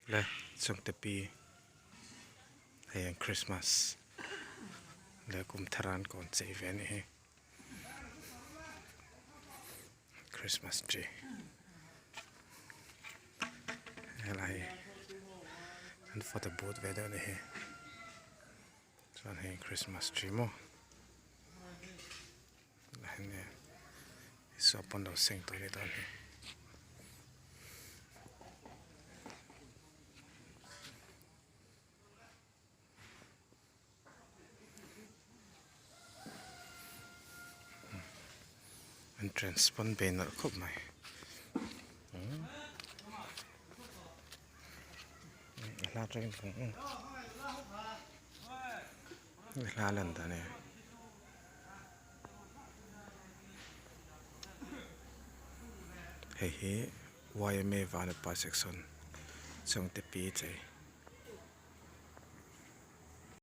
Le chungte pi hei an christmas leh kum thar an kawn chei ve a nih hi christmas tree helai hi an photo booth ve deuh a nih hi chuan hei christmas tree maw Isua pawn lo seng tawh a ni dawn hi. Entrance pawn ve nalh khawp mai a hla atangin hla lan dan e. Hei hi yma vanapa section chungte pi chei.